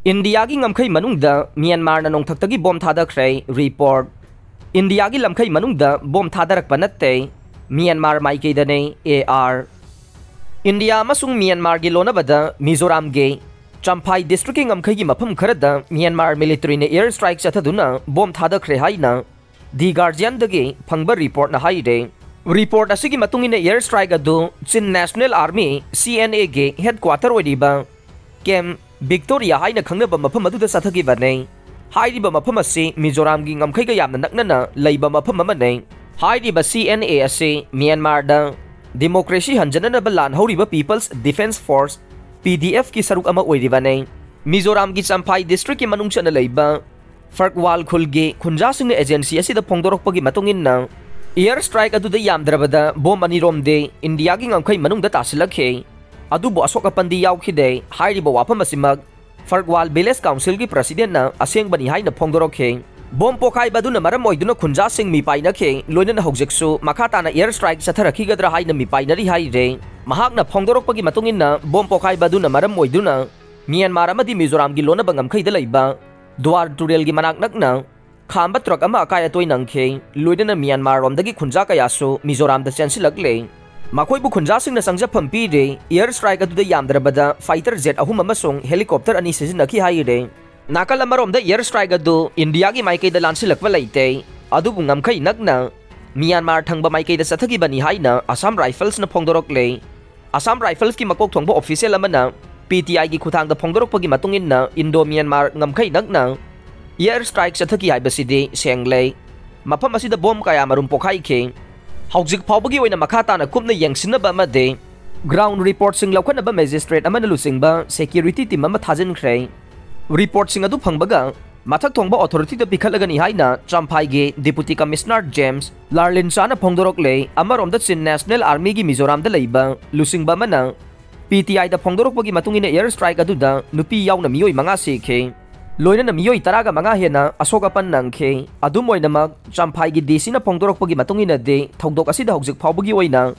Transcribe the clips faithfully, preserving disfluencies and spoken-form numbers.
ꯏꯟꯗꯤꯌꯥꯒꯤ ꯉꯝꯈꯩ ꯃꯅꯨꯡꯗ ꯃ꯭ꯌꯥꯟꯃꯥꯔꯅ ꯅꯣꯡꯊꯛꯇꯒꯤ ꯕꯣꯝ ꯊꯥꯗꯈ꯭ꯔꯦ꯫ ꯔꯤꯄꯣꯔꯠ꯫ ꯏꯟꯗꯤꯌꯥꯒꯤ ꯂꯝꯈꯩ ꯃꯅꯨꯡꯗ ꯕꯣꯝ ꯊꯥꯗꯔꯛꯄ ꯅꯠꯇꯦ, ꯃ꯭ꯌꯥꯟꯃꯥꯔ ꯃꯥꯏꯀꯩꯗꯅꯦ꯫ A R. ꯏꯟꯗꯤꯌꯥ ꯑꯃꯁꯨꯡ ꯃ꯭ꯌꯥꯟꯃꯥꯔꯒꯤ ꯂꯣꯟꯅꯕꯗ ꯃꯤꯖꯣꯔꯥꯝꯒꯤ ꯆꯝꯐꯥꯏ ꯗꯤꯁꯇ꯭ꯔꯤꯛꯀꯤ ꯉꯝꯈꯩꯒꯤ ꯃꯐꯝ ꯈꯔꯗ ꯃ꯭ꯌꯥꯟꯃꯥꯔ ꯃꯤꯂꯤꯇꯔꯤꯅ ꯑꯦꯌꯔ ꯁ꯭ꯇ꯭ꯔꯥꯏꯛ ꯆꯠꯊꯗꯨꯅ ꯕꯣꯝ ꯊꯥꯗꯈ꯭ꯔꯦ ꯍꯥꯏꯅ ꯗꯤ ꯒꯥꯔꯖꯤꯌꯟꯗꯒꯤ ꯐꯪꯕ ꯔꯤꯄꯣꯔꯠꯅ ꯍꯥꯏꯔꯦ꯫ ꯔꯤꯄꯣꯔꯠ ꯑꯁꯤꯒꯤ ꯃꯇꯨꯡ ꯏꯟꯅ ꯑꯦꯌꯔ ꯁ꯭ꯇ꯭ꯔꯥꯏꯛ ꯑꯗꯨ ꯆꯤꯟ ꯅꯦꯁꯅꯦꯜ ꯑꯥꯔꯃꯤ, ꯁꯤ ꯑꯦꯟ ꯑꯦꯒꯤ ꯍꯦꯗꯀ꯭ꯋꯥꯇꯔ ꯑꯣꯏꯔꯤꯕ ꯀꯦꯝ ꯚꯤꯛꯇꯣꯔꯤꯌꯥ ꯍꯥꯏꯅ ꯈꯪꯅꯕ ꯃꯐꯝ ꯑꯗꯨꯗ ꯆꯠꯊꯈꯤꯕꯅꯤ꯫ ꯍꯥꯏꯔꯤꯕ ꯃꯐꯝ ꯑꯁꯤ ꯃꯤꯖꯣꯔꯥꯝꯒꯤ ꯉꯝꯈꯩꯒ ꯌꯥꯝꯅ ꯅꯛꯅꯅ ꯂꯩꯕ ꯃꯐꯝ ꯑꯃꯅꯤ꯫ ꯍꯥꯏꯔꯤꯕ ꯁꯤ ꯑꯦꯟ ꯑꯦ ꯑꯁꯤ ꯃ꯭ꯌꯥꯟꯃꯥꯔꯗ ꯗꯤꯃꯣꯀ꯭ꯔꯦꯁꯤ ꯍꯟꯖꯅꯅꯕ ꯂꯥꯟ ꯍꯧꯔꯤꯕ ꯄꯤꯄꯜꯁ ꯗꯤꯐꯦꯟꯁ ꯐꯣꯔꯁ, ꯄꯤ ꯗꯤ ꯑꯦꯐꯀꯤ ꯁꯔꯨꯛ ꯑꯃ ꯑꯣꯏꯔꯤꯕꯅꯤ꯫ ꯃꯤꯖꯣꯔꯥꯝꯒꯤ ꯆꯝꯐꯥꯏ ꯗꯤꯁꯇ꯭ꯔꯤꯛꯀꯤ ꯃꯅꯨꯡ ꯆꯟꯅ ꯂꯩꯕ ꯐꯔꯛꯋꯥꯜ ꯈꯨꯜꯒꯤ ꯈꯨꯟꯖꯥꯁꯤꯡꯅ ꯑꯦꯖꯦꯟꯁꯤ ꯑꯁꯤꯗ ꯐꯣꯡꯗꯣꯔꯛꯄꯒꯤ ꯃꯇꯨꯡ ꯏꯟꯅ, ꯑꯦꯌꯔ ꯁ꯭ꯇ꯭ꯔꯥꯏꯛ ꯑꯗꯨꯗ ꯌꯥꯝꯗ꯭ꯔꯕꯗ ꯕꯣꯝ ꯑꯅꯤꯔꯣꯝꯗꯤ ꯏꯟꯗꯤꯌꯥꯒꯤ ꯉꯝꯈꯩ ꯃꯅꯨꯡꯗ ꯇꯥꯁꯤꯜꯂꯛꯈꯤ꯫ ꯑꯗꯨꯕꯨ ꯑꯁꯣꯛ ꯑꯄꯟꯗꯤ ꯌꯥꯎꯈꯤꯗꯦ꯫ ꯍꯥꯏꯔꯤꯕ ꯋꯥꯐꯝ ꯑꯁꯤꯃꯛ ꯐꯔꯛꯋꯥꯜ ꯚꯤꯂꯦꯖ ꯀꯥꯎꯟꯁꯤꯜꯒꯤ ꯄ꯭ꯔꯁꯤꯗꯦꯟꯠꯅ ꯑꯁꯦꯡꯕꯅꯤ ꯍꯥꯏꯅ ꯐꯣꯡꯗꯣꯔꯛꯈꯤ꯫ ꯕꯣꯝ ꯄꯣꯈꯥꯏꯕ ꯑꯗꯨꯅ ꯃꯔꯝ ꯑꯣꯏꯗꯨꯅ ꯈꯨꯟꯖꯥꯁꯤꯡ ꯃꯤꯄꯥꯏꯅꯈꯤ, ꯂꯣꯏꯅꯅ ꯍꯧꯖꯤꯛꯁꯨ ꯃꯈꯥ ꯇꯥꯅ ꯑꯦꯌꯔ ꯁ꯭ꯇ꯭ꯔꯥꯏꯛ ꯆꯠꯊꯔꯛꯈꯤꯒꯗ꯭ꯔꯥ ꯍꯥꯏꯅ ꯃꯤꯄꯥꯏꯅꯔꯤ ꯍꯥꯏꯔꯦ꯫ ꯃꯍꯥꯛꯅ ꯐꯣꯡꯗꯣꯔꯛꯄꯒꯤ ꯃꯇꯨꯡ ꯏꯟꯅ, ꯕꯣꯝ ꯄꯣꯈꯥꯏꯕ ꯑꯗꯨꯅ ꯃꯔꯝ ꯑꯣꯏꯗꯨꯅ ꯃ꯭ꯌꯥꯟꯃꯥꯔ ꯑꯃꯗꯤ ꯃꯤꯖꯣꯔꯥꯝꯒꯤ ꯂꯣꯟꯅꯕ ꯉꯝꯈꯩꯗ ꯂꯩꯕ ꯗꯨꯋꯥꯔ ꯇꯨꯔꯦꯜꯒꯤ ꯃꯅꯥꯛ ꯅꯛꯅ ꯈꯥꯝꯕ ꯇ꯭ꯔꯛ ꯑꯃ ꯑꯀꯥꯏ ꯑꯇꯣꯏ ꯅꯪꯈꯤ꯫ ꯂꯣꯏꯅꯅ ꯃ꯭ꯌꯥꯟꯃꯥꯔ ꯔꯣꯝꯗꯒꯤ ꯈꯨꯟꯖꯥ ꯀꯌꯥꯁꯨ ꯃꯤꯖꯣꯔꯥꯝꯗ ꯆꯦꯟꯁꯤꯜꯂꯛꯂꯦ꯫ ꯃꯈꯣꯏꯕꯨ ꯈꯨꯟꯖꯥꯁꯤꯡꯅ ꯆꯪꯖꯐꯝ ꯄꯤꯔꯦ꯫ ꯑꯦꯌꯔ ꯁ꯭ꯇ꯭ꯔꯥꯏꯛ ꯑꯗꯨꯗ ꯌꯥꯝꯗ꯭ꯔꯕꯗ ꯐꯥꯏꯇꯔ ꯖꯦꯠ ꯑꯍꯨꯝ ꯑꯃꯁꯨꯡ ꯍꯦꯂꯤꯀꯣꯞꯇꯔ ꯑꯅꯤ ꯁꯤꯖꯤꯟꯅꯈꯤ ꯍꯥꯏꯔꯦ꯫ ꯅꯥꯀꯜ ꯑꯃꯔꯣꯝꯗ ꯑꯦꯌꯔ ꯁ꯭ꯇ꯭ꯔꯥꯏꯛ ꯑꯗꯨ ꯏꯟꯗꯤꯌꯥꯒꯤ ꯃꯥꯏꯀꯩꯗ ꯂꯥꯟꯁꯤꯜꯂꯛꯄ ꯂꯩꯇꯦ, ꯑꯗꯨꯕꯨ ꯉꯝꯈꯩ ꯅꯛꯅ ꯃ꯭ꯌꯥꯟꯃꯥꯔ ꯊꯪꯕ ꯃꯥꯏꯀꯩꯗ ꯆꯠꯊꯈꯤꯕꯅꯤ ꯍꯥꯏꯅ ꯑꯁꯥꯝ ꯔꯥꯏꯐꯜꯁꯅ ꯐꯣꯡꯗꯣꯔꯛꯂꯦ꯫ ꯑꯁꯥꯝ ꯔꯥꯏꯐꯜꯁꯀꯤ ꯃꯀꯣꯛ ꯊꯣꯡꯕ ꯑꯣꯐꯤꯁꯤꯌꯦꯜ ꯑꯃꯅ ꯄꯤ ꯇꯤ ꯑꯥꯏꯒꯤ ꯈꯨꯠꯊꯥꯡꯗ ꯐꯣꯡꯗꯣꯔꯛꯄꯒꯤ ꯃꯇꯨꯡ ꯏꯟꯅ, ꯏꯟꯗꯣ ꯃ꯭ꯌꯥꯟꯃꯥꯔ ꯉꯝꯈꯩ ꯅꯛꯅ ꯑꯦꯌꯔ ꯁ꯭ꯇ꯭ꯔꯥꯏꯛ ꯆꯠꯊꯈꯤ ꯍꯥꯏꯕꯁꯤꯗꯤ ꯁꯦꯡꯂꯦ꯫ ꯃꯐꯝ ꯑꯁꯤꯗ ꯕꯣꯝ ꯀꯌꯥꯃꯔꯨꯝ ꯄꯣꯈꯥꯏꯈꯤ꯫ ꯍꯧꯖꯤꯛ ꯐꯥꯎꯕꯒꯤ ꯑꯣꯏꯅ ꯃꯈꯥ ꯇꯥꯅ ꯀꯨꯞꯅ ꯌꯦꯡꯁꯤꯟꯅꯕ ꯑꯃꯗꯤ ꯒ꯭ꯔꯥꯎꯟ ꯔꯤꯄꯣꯔꯠꯁꯤꯡ ꯂꯧꯈꯠꯅꯕ ꯃꯦꯖꯤꯁꯇ꯭ꯔꯦꯠ ꯑꯃꯅ ꯂꯨꯆꯤꯡꯕ ꯁꯦꯀ꯭ꯌꯨꯔꯤꯇꯤ ꯇꯤꯝ ꯑꯃ ꯊꯥꯖꯤꯟꯈ꯭ꯔꯦ꯫ ꯔꯤꯄꯣꯔꯠꯁꯤꯡ ꯑꯗꯨ ꯐꯪꯕꯒ ꯃꯊꯛ ꯊꯣꯡꯕ ꯑꯣꯊꯣꯔꯤꯇꯤꯗ ꯄꯤꯈꯠꯂꯒꯅꯤ ꯍꯥꯏꯅ ꯆꯝꯐꯥꯏꯒꯤ ꯗꯤꯄꯨꯇꯤ ꯀꯃꯤꯁꯅꯔ ꯖꯦꯝꯁ ꯂꯥꯔꯂꯤꯟꯆꯥꯅ ꯐꯣꯡꯗꯣꯔꯛꯂꯦ꯫ ꯑꯃꯔꯣꯝꯗ ꯆꯤꯟ ꯅꯦꯁꯅꯦꯜ ꯑꯥꯔꯃꯤꯒꯤ ꯃꯤꯖꯣꯔꯥꯝꯗ ꯂꯩꯕ ꯂꯨꯆꯤꯡꯕ ꯑꯃꯅ ꯄꯤ ꯇꯤ ꯑꯥꯏꯗ ꯐꯣꯡꯗꯣꯔꯛꯄꯒꯤ ꯃꯇꯨꯡ ꯏꯟꯅ ꯑꯦꯌꯔ ꯁ꯭ꯇ꯭ꯔꯥꯏꯛ ꯑꯗꯨꯗ ꯅꯨꯄꯤ ꯌꯥꯎꯅ ꯃꯤꯑꯣꯏ ꯃꯉꯥ ꯁꯤꯈꯤ꯫ ꯂꯣꯏꯅꯅ ꯃꯤꯑꯣꯏ ꯇꯔꯥꯒ ꯃꯉꯥ ꯍꯦꯟꯅ ꯑꯁꯣꯛ ꯑꯄꯟ ꯅꯪꯈꯤ꯫ ꯑꯗꯨꯝ ꯑꯣꯏꯅꯃꯛ, ꯆꯝꯐꯥꯏꯒꯤ ꯗꯤ ꯁꯤꯅ ꯐꯣꯡꯗꯣꯔꯛꯄꯒꯤ ꯃꯇꯨꯡ ꯏꯟꯅꯗꯤ, ꯊꯧꯗꯣꯛ ꯑꯁꯤꯗ ꯍꯧꯖꯤꯛ ꯐꯥꯎꯕꯒꯤ ꯑꯣꯏꯅ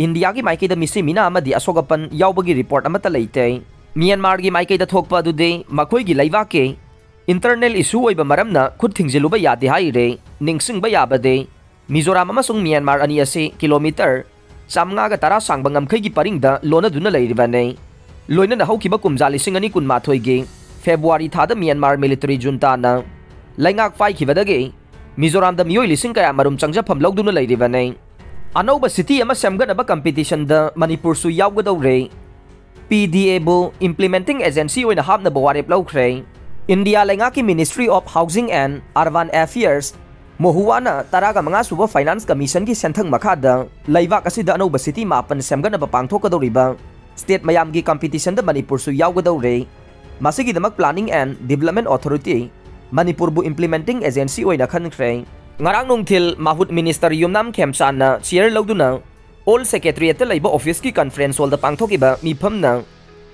ꯏꯟꯗꯤꯌꯥꯒꯤ ꯃꯥꯏꯀꯩꯗ ꯃꯤꯁꯤ ꯃꯤꯅꯥ ꯑꯃꯗꯤ ꯑꯁꯣꯛ ꯑꯄꯟ ꯌꯥꯎꯕꯒꯤ ꯔꯤꯄꯣꯔꯠ ꯑꯃꯠꯇ ꯂꯩꯇꯦ꯫ ꯃ꯭ꯌꯥꯟꯃꯥꯔꯒꯤ ꯃꯥꯏꯀꯩꯗ ꯊꯣꯛꯄ ꯑꯗꯨꯗꯤ ꯃꯈꯣꯏꯒꯤ ꯂꯩꯕꯥꯛꯀꯤ internal issue ꯑꯣꯏꯕ ꯃꯔꯝꯅ ꯈꯨꯠ ꯊꯤꯡꯖꯤꯜꯂꯨꯕ ꯌꯥꯗꯦ ꯍꯥꯏꯔꯦ꯫ ꯅꯤꯡꯁꯤꯡꯕ ꯌꯥꯕꯗꯤ, ꯃꯤꯖꯣꯔꯥꯝ ꯑꯃꯁꯨꯡ ꯃ꯭ꯌꯥꯟꯃꯥꯔ ꯑꯅꯤ ꯑꯁꯤ ꯀꯤꯂꯣꯃꯤꯇꯔ ꯆꯥꯃꯉꯥꯒ ꯇꯔꯥ ꯁꯥꯡꯕ ꯉꯝꯈꯩꯒꯤ ꯄꯔꯤꯡꯗ ꯂꯣꯟꯅꯗꯨꯅ ꯂꯩꯔꯤꯕꯅꯤ꯫ ꯂꯣꯏꯅꯅ ꯍꯧꯈꯤꯕ ꯀꯨꯝꯖꯥ ꯂꯤꯁꯤꯡ ꯑꯅꯤ ꯀꯨꯟꯃꯥꯊꯣꯏꯒꯤ ꯐꯦꯕ꯭ꯔꯨꯋꯥꯔꯤ ꯊꯥꯗ ꯃ꯭ꯌꯥꯟꯃꯥꯔ military juntaꯅ ꯂꯩꯉꯥꯛ ꯄꯥꯏꯈꯤꯕꯗꯒꯤ ꯃꯤꯖꯣꯔꯥꯝꯗ ꯃꯤꯑꯣꯏ ꯂꯤꯁꯤꯡ ꯀꯌꯥꯃꯔꯨꯝ ꯆꯪꯖꯐꯝ ꯂꯧꯗꯨꯅ ꯂꯩꯔꯤꯕꯅꯤ꯫ ꯑꯅꯧꯕ city ꯑꯃ ꯁꯦꯝꯒꯠꯅꯕ competitionꯗ ꯃꯅꯤꯄꯨꯔꯁꯨ ꯌꯥꯎꯒꯗꯧꯔꯦ꯫ PDAꯕꯨ implementing agency ꯑꯣꯏꯅ ꯍꯥꯞꯅꯕ ꯋꯥꯔꯦꯞ ꯂꯧꯈ꯭ꯔꯦ꯫ ꯏꯟꯗꯤꯌꯥ ꯂꯩꯉꯥꯛꯀꯤ Ministry of Housing and Urban Affairs, MoHUAꯅ ꯇꯔꯥꯒ ꯃꯉꯥ ꯁꯨꯕ Finance Commissionꯒꯤ ꯁꯦꯟꯊꯪ ꯃꯈꯥꯗ ꯂꯩꯕꯥꯛ ꯑꯁꯤꯗ ꯑꯅꯧꯕ city ꯃꯥꯄꯟ ꯁꯦꯝꯒꯠꯅꯕ ꯄꯥꯡꯊꯣꯛꯀꯗꯧꯔꯤꯕ state ꯃꯌꯥꯝꯒꯤ competitionꯗ ꯃꯅꯤꯄꯨꯔꯁꯨ ꯌꯥꯎꯒꯗꯧꯔꯦ꯫ ꯃꯁꯤꯒꯤꯗꯃꯛ Planning and Development Authority ꯃꯅꯤꯄꯨꯔꯕꯨ implementing agency ꯑꯣꯏꯅ ꯈꯟꯈ꯭ꯔꯦ꯫ ꯉꯔꯥꯡ ꯅꯨꯡꯊꯤꯜ ꯃꯍꯨꯠ minister ꯌꯨꯝꯅꯥꯝ ꯈꯦꯝꯆꯥꯟꯅ chair ꯂꯧꯗꯨꯅ Old Secretariatꯇ ꯂꯩꯕ officeꯀꯤ conference hallꯗ ꯄꯥꯡꯊꯣꯛꯈꯤꯕ ꯃꯤꯐꯝꯅ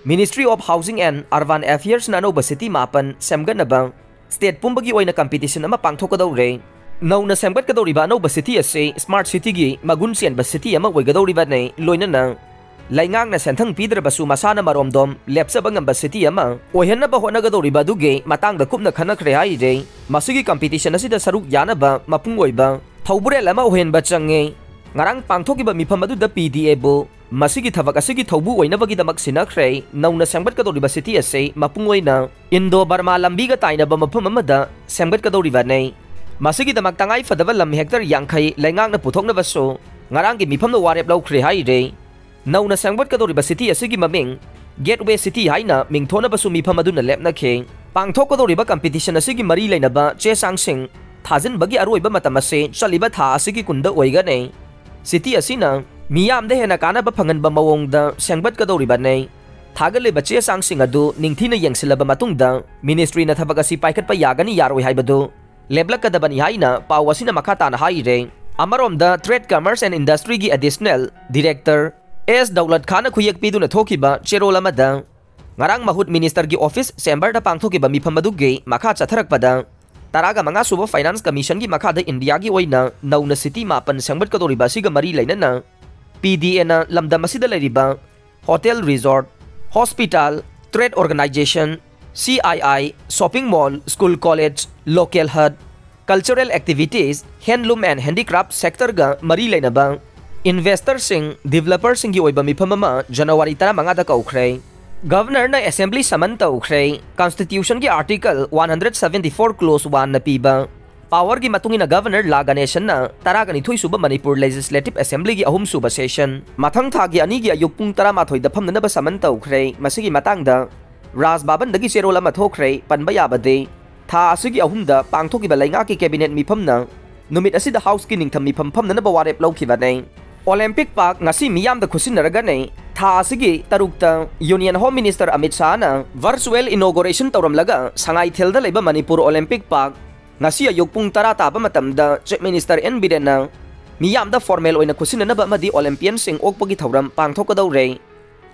Ministry of Housing and Urban Affairsꯅ ꯑꯅꯧꯕ city ꯃꯥꯄꯟ ꯁꯦꯝꯒꯠꯅꯕ state ꯄꯨꯝꯕꯒꯤ ꯑꯣꯏꯅ competition ꯑꯃ ꯄꯥꯡꯊꯣꯛꯀꯗꯧꯔꯦ꯫ ꯅꯧꯅ ꯁꯦꯝꯒꯠꯀꯗꯧꯔꯤꯕ ꯑꯅꯧꯕ city ꯑꯁꯤ smart cityꯒꯤ ꯃꯒꯨꯟ ꯆꯦꯟꯕ city ꯑꯃ ꯑꯣꯏꯒꯗꯧꯔꯤꯕꯅꯤ꯫ ꯂꯣꯏꯅꯅ ꯂꯩꯉꯥꯛꯅ ꯁꯦꯟꯊꯪ ꯄꯤꯗ꯭ꯔꯕꯁꯨ ꯃꯁꯥꯅ ꯃꯔꯣꯝꯗꯣꯝ ꯂꯦꯞꯆꯕ ꯉꯝꯕ city ꯑꯃ ꯑꯣꯏꯍꯟꯅꯕ ꯍꯣꯠꯅꯒꯗꯧꯔꯤꯕ ꯑꯗꯨꯒꯤ ꯃꯇꯥꯡꯗ ꯀꯨꯞꯅ ꯈꯟꯅꯈ꯭ꯔꯦ ꯍꯥꯏꯔꯦ꯫ ꯃꯁꯤꯒꯤ competition ꯑꯁꯤꯗ ꯁꯔꯨꯛ ꯌꯥꯅꯕ ꯃꯄꯨꯡ ꯑꯣꯏꯕ ꯊꯧꯕꯨꯔꯦꯜ ꯑꯃ ꯑꯣꯏꯍꯟꯕ ꯆꯪꯉꯤ꯫ ꯉꯔꯥꯡ ꯄꯥꯡꯊꯣꯛꯈꯤꯕ ꯃꯤꯐꯝ ꯑꯗꯨꯗ PDAꯕꯨ ꯃꯁꯤꯒꯤ ꯊꯕꯛ ꯑꯁꯤꯒꯤ ꯊꯧꯕꯨ ꯑꯣꯏꯅꯕꯒꯤꯗꯃꯛ ꯁꯤꯟꯅꯈ꯭ꯔꯦ꯫ ꯅꯧꯅ ꯁꯦꯝꯒꯠꯀꯗꯧꯔꯤꯕ city ꯑꯁꯤ ꯃꯄꯨꯡ ꯑꯣꯏꯅ Indo-Burma ꯂꯝꯕꯤꯒ ꯇꯥꯏꯅꯕ ꯃꯐꯝ ꯑꯃꯗ ꯁꯦꯝꯒꯠꯀꯗꯧꯔꯤꯕꯅꯤ꯫ ꯃꯁꯤꯒꯤꯗꯃꯛ ꯇꯉꯥꯏ ꯐꯗꯕ ꯂꯝ hectare ꯌꯥꯡꯈꯩ ꯂꯩꯉꯥꯛꯅ ꯄꯨꯊꯣꯛꯅꯕꯁꯨ ꯉꯔꯥꯡꯒꯤ ꯃꯤꯐꯝꯗ ꯋꯥꯔꯦꯞ ꯂꯧꯈ꯭ꯔꯦ ꯍꯥꯏꯔꯦ꯫ ꯅꯧꯅ ꯁꯦꯝꯒꯠꯀꯗꯧꯔꯤꯕ city ꯑꯁꯤꯒꯤ ꯃꯃꯤꯡ Gateway City ꯍꯥꯏꯅ ꯃꯤꯡꯊꯣꯟꯅꯕꯁꯨ ꯃꯤꯐꯝ ꯑꯗꯨꯅ ꯂꯦꯞꯅꯈꯤ꯫ ꯄꯥꯡꯊꯣꯛꯀꯗꯧꯔꯤꯕ competition ꯑꯁꯤꯒꯤ ꯃꯔꯤ ꯂꯩꯅꯕ ꯆꯦ ꯆꯥꯡꯁꯤꯡ ꯊꯥꯖꯤꯟꯕꯒꯤ ꯑꯔꯣꯏꯕ ꯃꯇꯝ ꯑꯁꯤ ꯆꯠꯂꯤꯕ ꯊꯥ ꯑꯁꯤꯒꯤ ꯀꯨꯟꯗ ꯑꯣꯏꯒꯅꯤ꯫ City ꯑꯁꯤꯅ ꯃꯤꯌꯥꯝꯗ ꯍꯦꯟꯅ ꯀꯥꯟꯅꯕ ꯐꯪꯍꯟꯕ ꯃꯑꯣꯡꯗ ꯁꯦꯝꯒꯠꯀꯗꯧꯔꯤꯕꯅꯤ꯫ ꯊꯥꯒꯠꯂꯤꯕ ꯆꯦ ꯆꯥꯡꯁꯤꯡ ꯑꯗꯨ ꯅꯤꯡꯊꯤꯅ ꯌꯦꯡꯁꯤꯜꯂꯕ ꯃꯇꯨꯡꯗ ministryꯅ ꯊꯕꯛ ꯑꯁꯤ ꯄꯥꯏꯈꯠꯄ ꯌꯥꯒꯅꯤ ꯌꯥꯔꯣꯏ ꯍꯥꯏꯕꯗꯨ ꯂꯦꯞꯂꯛꯀꯗꯕꯅꯤ ꯍꯥꯏꯅ ꯄꯥꯎ ꯑꯁꯤꯅ ꯃꯈꯥ ꯇꯥꯅ ꯍꯥꯏꯔꯦ꯫ ꯑꯃꯔꯣꯝꯗ Trade, Commerce and Industryꯒꯤ additional director S Daulat ꯈꯥꯟꯅ ꯈꯨꯌꯦꯛ ꯄꯤꯗꯨꯅ ꯊꯣꯛꯈꯤꯕ ꯆꯦꯔꯣꯜ ꯑꯃꯗ ꯉꯔꯥꯡ ꯃꯍꯨꯠ ministerꯒꯤ office chamberꯗ ꯄꯥꯡꯊꯣꯛꯈꯤꯕ ꯃꯤꯐꯝ ꯑꯗꯨꯒꯤ ꯃꯈꯥ ꯆꯠꯊꯔꯛꯄꯗ ꯇꯔꯥꯒ ꯃꯉꯥ ꯁꯨꯕ Finance Commissionꯒꯤ ꯃꯈꯥꯗ ꯏꯟꯗꯤꯌꯥꯒꯤ ꯑꯣꯏꯅ ꯅꯧꯅ city ꯃꯥꯄꯟ ꯁꯦꯝꯒꯠꯀꯗꯧꯔꯤꯕ ꯑꯁꯤꯒ ꯃꯔꯤ ꯂꯩꯅꯅ PDAꯅ ꯂꯝꯗꯝ ꯑꯁꯤꯗ ꯂꯩꯔꯤꯕ hotel, resort, Hospital, trade organization, C I I, shopping mall, school, college, local hut, cultural activities, handloom and handicraft sector ꯒ ꯃꯔꯤ ꯂꯩꯅꯕ investor ꯁꯤꯡ, developer ꯁꯤꯡꯒꯤ ꯑꯣꯏꯕ ꯃꯤꯐꯝ ꯑꯃ January ꯇꯔꯥꯃꯉꯥꯗ ꯀꯧꯈ꯭ꯔꯦ꯫ Governor ꯅ assembly summon ꯇꯧꯈ꯭ꯔꯦ꯫ Constitution ꯒꯤ article one hundred seventy four clause one ꯅ ꯄꯤꯕ power ꯒꯤ ꯃꯇꯨꯡ ꯏꯟꯅ Governor ꯂꯥ ꯒꯅꯦꯁꯟꯅ ꯇꯔꯥꯒ ꯅꯤꯊꯣꯏ ꯁꯨꯕ Manipur Legislative Assembly ꯒꯤ ꯑꯍꯨꯝ ꯁꯨꯕ session ꯃꯊꯪ ꯊꯥꯒꯤ ꯑꯅꯤꯒꯤ ꯑꯌꯨꯛ ꯄꯨꯡ ꯇꯔꯥꯃꯥꯊꯣꯏꯗ ꯐꯝꯅꯅꯕ summon ꯇꯧꯈ꯭ꯔꯦ꯫ ꯃꯁꯤꯒꯤ ꯃꯇꯥꯡꯗ ꯔꯥꯖ ꯚꯕꯟꯗꯒꯤ ꯆꯦꯔꯣꯜ ꯑꯃ ꯊꯣꯛꯈ꯭ꯔꯦ꯫ ꯄꯟꯕ ꯌꯥꯕꯗꯤ, ꯊꯥ ꯑꯁꯤꯒꯤ ꯑꯍꯨꯝꯗ ꯄꯥꯡꯊꯣꯛꯈꯤꯕ ꯂꯩꯉꯥꯛꯀꯤ cabinet ꯃꯤꯐꯝꯅ ꯅꯨꯃꯤꯠ ꯑꯁꯤꯗ House ꯀꯤ ꯅꯤꯡꯊꯝ ꯃꯤꯐꯝ ꯐꯝꯅꯅꯕ ꯋꯥꯔꯦꯞ ꯂꯧꯈꯤꯕꯅꯤ꯫ Olympic Park ꯉꯁꯤ ꯃꯤꯌꯥꯝꯗ ꯈꯨꯠꯁꯤꯟꯅꯔꯒꯅꯤ꯫ ꯊꯥ ꯑꯁꯤꯒꯤ ꯇꯔꯨꯛꯇ Union Home Minister Amit ꯁꯥꯍꯅ virtual inauguration ꯇꯧꯔꯝꯂꯒ ꯁꯉꯥꯏꯊꯦꯜꯗ ꯂꯩꯕ Manipur Olympic Park ꯉꯁꯤ ꯑꯌꯨꯛ ꯄꯨꯡ ꯇꯔꯥ ꯇꯥꯕ ꯃꯇꯝꯗ Chief Minister ꯑꯦꯟ ꯕꯤꯔꯦꯟꯅ ꯃꯤꯌꯥꯝꯗ formal ꯑꯣꯏꯅ ꯈꯨꯠꯁꯤꯟꯅꯅꯕ ꯑꯃꯗꯤ Olympian ꯁꯤꯡ ꯑꯣꯛꯄꯒꯤ ꯊꯧꯔꯝ ꯄꯥꯡꯊꯣꯛꯀꯗꯧꯔꯦ꯫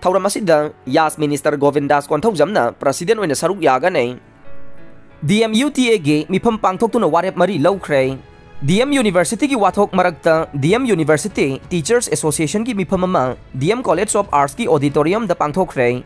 ꯊꯧꯔꯝ ꯑꯁꯤꯗ ꯌꯥꯁ ꯃꯤꯅꯤꯁꯇꯔ ꯒꯣꯕꯤꯟꯗꯥꯁ ꯀꯣꯟꯊꯧꯖꯝꯅ president ꯑꯣꯏꯅ ꯁꯔꯨꯛ ꯌꯥꯒꯅꯤ꯫ ꯗꯤ ꯑꯦꯝ ꯌꯨ ꯇꯤ ꯑꯦꯒꯤ ꯃꯤꯐꯝ ꯄꯥꯡꯊꯣꯛꯇꯨꯅ ꯋꯥꯔꯦꯞ ꯃꯔꯤ ꯂꯧꯈ꯭ꯔꯦ꯫ ꯗꯤ ꯑꯦꯝ ꯌꯨꯅꯤꯚꯔꯁꯤꯇꯤꯒꯤ ꯋꯥꯊꯣꯛ ꯃꯔꯛꯇ ꯗꯤ ꯑꯦꯝ ꯌꯨꯅꯤꯚꯔꯁꯤꯇꯤ ꯇꯤꯆꯔꯁ ꯑꯦꯁꯣꯁꯤꯌꯦꯁꯟꯒꯤ ꯃꯤꯐꯝ ꯑꯃ ꯗꯤ ꯑꯦꯝ ꯀꯣꯂꯦꯖ ꯑꯣꯐ ꯑꯥꯔꯠꯁꯀꯤ ꯑꯣꯗꯤꯇꯣꯔꯤꯌꯝꯗ ꯄꯥꯡꯊꯣꯛꯈ꯭ꯔꯦ꯫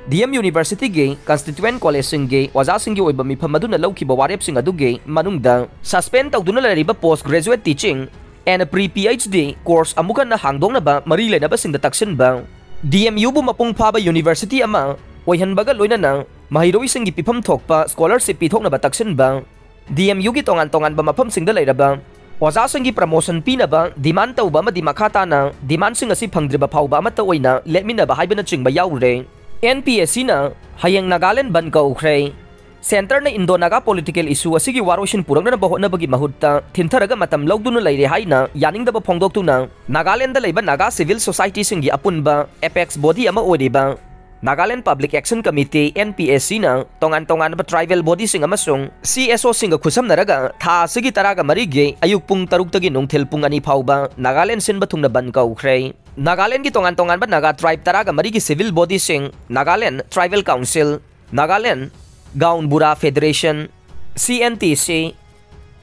ꯗꯤ ꯑꯦꯝ ꯌꯨꯅꯤꯚꯔꯁꯤꯇꯤꯒꯤ constituent ꯀꯣꯂꯦꯖꯁꯤꯡꯒꯤ ꯑꯣꯖꯥꯁꯤꯡꯒꯤ ꯑꯣꯏꯕ ꯃꯤꯐꯝ ꯑꯗꯨꯅ ꯂꯧꯈꯤꯕ ꯋꯥꯔꯦꯞꯁꯤꯡ ꯑꯗꯨꯒꯤ ꯃꯅꯨꯡꯗ suspend ꯇꯧꯗꯨꯅ ꯂꯩꯔꯤꯕ post graduate teaching and pre P H D course ꯑꯃꯨꯛ ꯍꯟꯅ ꯍꯥꯡꯗꯣꯛꯅꯕ ꯃꯔꯤ ꯂꯩꯅꯕꯁꯤꯡꯗ ꯇꯛꯁꯤꯟꯕ, ꯗꯤ ꯑꯦꯝ ꯌꯨꯕꯨ ꯃꯄꯨꯡ ꯐꯥꯕ ꯌꯨꯅꯤꯚꯔꯁꯤꯇꯤ ꯑꯃ ꯑꯣꯏꯍꯟꯕꯒ ꯂꯣꯏꯅꯅ ꯃꯍꯩꯔꯣꯏꯁꯤꯡꯒꯤ ꯄꯤꯐꯝ ꯊꯣꯛꯄ scholarship ꯄꯤꯊꯣꯛꯅꯕ ꯇꯛꯁꯤꯟꯕ, ꯗꯤ ꯑꯦꯝ ꯌꯨꯒꯤ ꯇꯣꯉꯥꯟ ꯇꯣꯉꯥꯟꯕ ꯃꯐꯝꯁꯤꯡꯗ ꯂꯩꯔꯕ ꯑꯣꯖꯥꯁꯤꯡꯒꯤ promotion ꯄꯤꯅꯕ demand ꯇꯧꯕ ꯑꯃꯗꯤ ꯃꯈꯥ ꯇꯥꯅ demandꯁꯤꯡ ꯑꯁꯤ ꯐꯪꯗ꯭ꯔꯤꯕ ꯐꯥꯎꯕ ꯑꯃꯠꯇ ꯑꯣꯏꯅ ꯂꯦꯞꯃꯤꯟꯅꯕ ꯍꯥꯏꯕꯅꯆꯤꯡꯕ ꯌꯥꯎꯔꯦ꯫ ꯑꯦꯟ ꯄꯤ ꯑꯦꯁ ꯁꯤꯅ ꯍꯌꯦꯡ ꯅꯥꯒꯥꯂꯦꯟ ꯕꯟꯗ ꯀꯧꯈ꯭ꯔꯦ꯫ Centreꯅ Indo Naga political issue ꯑꯁꯤꯒꯤ ꯋꯥꯔꯣꯏꯁꯤꯟ ꯄꯨꯔꯛꯅꯅꯕ ꯍꯣꯠꯅꯕꯒꯤ ꯃꯍꯨꯠꯇ ꯊꯤꯟꯊꯔꯒ ꯃꯇꯝ ꯂꯧꯗꯨꯅ ꯂꯩꯔꯦ ꯍꯥꯏꯅ ꯌꯥꯅꯤꯡꯗꯕ ꯐꯣꯡꯗꯣꯛꯇꯨꯅ ꯅꯥꯒꯥꯂꯦꯟꯗ ꯂꯩꯕ ꯅꯥꯒꯥ civil societyꯁꯤꯡꯒꯤ ꯑꯄꯨꯟꯕ apex body ꯑꯃ ꯑꯣꯏꯔꯤꯕ Nagaland Public Action Committee, N P A C ꯅ ꯇꯣꯉꯥꯟ ꯇꯣꯉꯥꯟꯕ tribal bodyꯁꯤꯡ ꯑꯃꯁꯨꯡ C S Oꯁꯤꯡꯒ ꯈꯨꯠꯁꯝꯅꯔꯒ ꯊꯥ ꯑꯁꯤꯒꯤ ꯇꯔꯥꯒ ꯃꯔꯤꯒꯤ ꯑꯌꯨꯛ ꯄꯨꯡ ꯇꯔꯨꯛꯇꯒꯤ ꯅꯨꯡꯊꯤꯜ ꯄꯨꯡ ꯑꯅꯤ ꯐꯥꯎꯕ ꯅꯥꯒꯥꯂꯦꯟ ꯁꯤꯟꯕ ꯊꯨꯡꯅ ꯕꯟꯗ ꯀꯧꯈ꯭ꯔꯦ꯫ ꯅꯥꯒꯥꯂꯦꯟꯒꯤ ꯇꯣꯉꯥꯟ ꯇꯣꯉꯥꯟꯕ ꯅꯥꯒꯥ tribe ꯇꯔꯥꯒ ꯃꯔꯤꯒꯤ civil bodyꯁꯤꯡ, Nagaland Tribal Council, Nagaland Gaon Bura Federation, C N T C,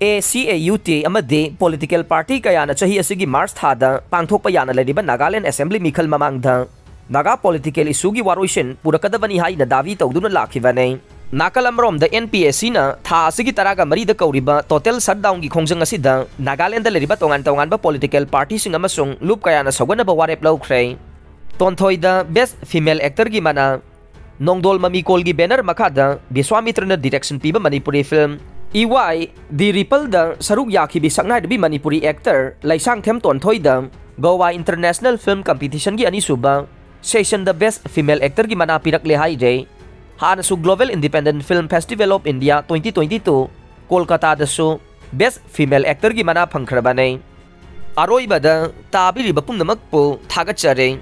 A C A U T ꯑꯃꯗꯤ political party ꯀꯌꯥꯅ ꯆꯍꯤ ꯑꯁꯤꯒꯤ March ꯊꯥꯗ ꯄꯥꯡꯊꯣꯛꯄ ꯌꯥꯅ ꯂꯩꯔꯤꯕ Nagaland Assembly ꯃꯤꯈꯜ ꯃꯃꯥꯡꯗ ꯅꯥꯒꯥ ꯄꯣꯂꯤꯇꯤꯀꯦꯜ ꯏꯁꯨꯒꯤ ꯋꯥꯔꯣꯏꯁꯤꯟ ꯄꯨꯔꯛꯀꯗꯕꯅꯤ ꯍꯥꯏꯅ ꯗꯥꯕꯤ ꯇꯧꯗꯨꯅ ꯂꯥꯛꯈꯤꯕꯅꯤ꯫ ꯅꯥꯀꯜ ꯑꯃꯔꯣꯝꯗ, ꯑꯦꯟ ꯄꯤ ꯑꯦꯁ ꯁꯤꯅ ꯊꯥ ꯑꯁꯤꯒꯤ ꯇꯔꯥꯒ ꯃꯔꯤꯗ ꯀꯧꯔꯤꯕ ꯇꯣꯇꯦꯜ ꯁꯠꯗꯥꯎꯟꯒꯤ ꯈꯣꯡꯖꯪ ꯑꯁꯤꯗ ꯅꯥꯒꯥꯂꯦꯟꯗ ꯂꯩꯔꯤꯕ ꯇꯣꯉꯥꯟ ꯇꯣꯉꯥꯟꯕ ꯄꯣꯂꯤꯇꯤꯀꯦꯜ ꯄꯥꯔꯇꯤꯁꯤꯡ ꯑꯃꯁꯨꯡ ꯂꯨꯞ ꯀꯌꯥꯅ ꯁꯧꯒꯠꯅꯕ ꯋꯥꯔꯦꯞ ꯂꯧꯈ꯭ꯔꯦ꯫ ꯇꯣꯟꯊꯣꯏꯗ ꯕꯦꯁ꯭ꯠ ꯐꯤꯃꯦꯜ ꯑꯦꯛꯇꯔꯒꯤ ꯃꯅꯥ꯫ ꯅꯣꯡꯗꯣꯜ ꯃꯃꯤ ꯀꯣꯜꯒꯤ ꯕꯦꯅꯔ ꯃꯈꯥꯗ ꯕꯤꯁ꯭ꯋꯥꯃꯤꯇ꯭ꯔꯅ ꯗꯤꯔꯦꯛꯁꯟ ꯄꯤꯕ Manipuri film E Y D ꯔꯤꯄꯜꯗ ꯁꯔꯨꯛ ꯌꯥꯈꯤꯕꯤ ꯁꯛꯅꯥꯏꯔꯕꯤ ꯃꯅꯤꯄꯨꯔꯤ ꯑꯦꯛꯇꯔ ꯂꯩꯁꯥꯡꯊꯦꯝ ꯇꯣꯟꯊꯣꯏꯗ ꯒꯣꯋꯥ ꯏꯟꯇꯔꯅꯦꯁꯅꯦꯜ ꯐꯤꯜꯝ ꯀꯝꯄꯤꯇꯤꯁꯟꯒꯤ ꯑꯅꯤꯁꯨꯕ ꯁꯦꯁꯟꯗ ꯕꯦꯁ꯭ꯠ ꯐꯤꯃꯦꯜ ꯑꯦꯛꯇꯔꯒꯤ ꯃꯅꯥ ꯄꯤꯔꯛꯂꯦ ꯍꯥꯏꯔꯦ꯫ ꯍꯥꯟꯅꯁꯨ Global Independent Film Festival of India twenty twenty-two ꯀꯣꯜꯀꯇꯥꯗꯁꯨ ꯕꯦꯁ꯭ꯠ ꯐꯤꯃꯦꯜ ꯑꯦꯛꯇꯔꯒꯤ ꯃꯅꯥ ꯐꯪꯈ꯭ꯔꯕꯅꯦ꯫ ꯑꯔꯣꯏꯕꯗ ꯇꯥꯕꯤꯔꯤꯕ ꯄꯨꯝꯅꯃꯛꯄꯨ ꯊꯥꯒꯠꯆꯔꯤ꯫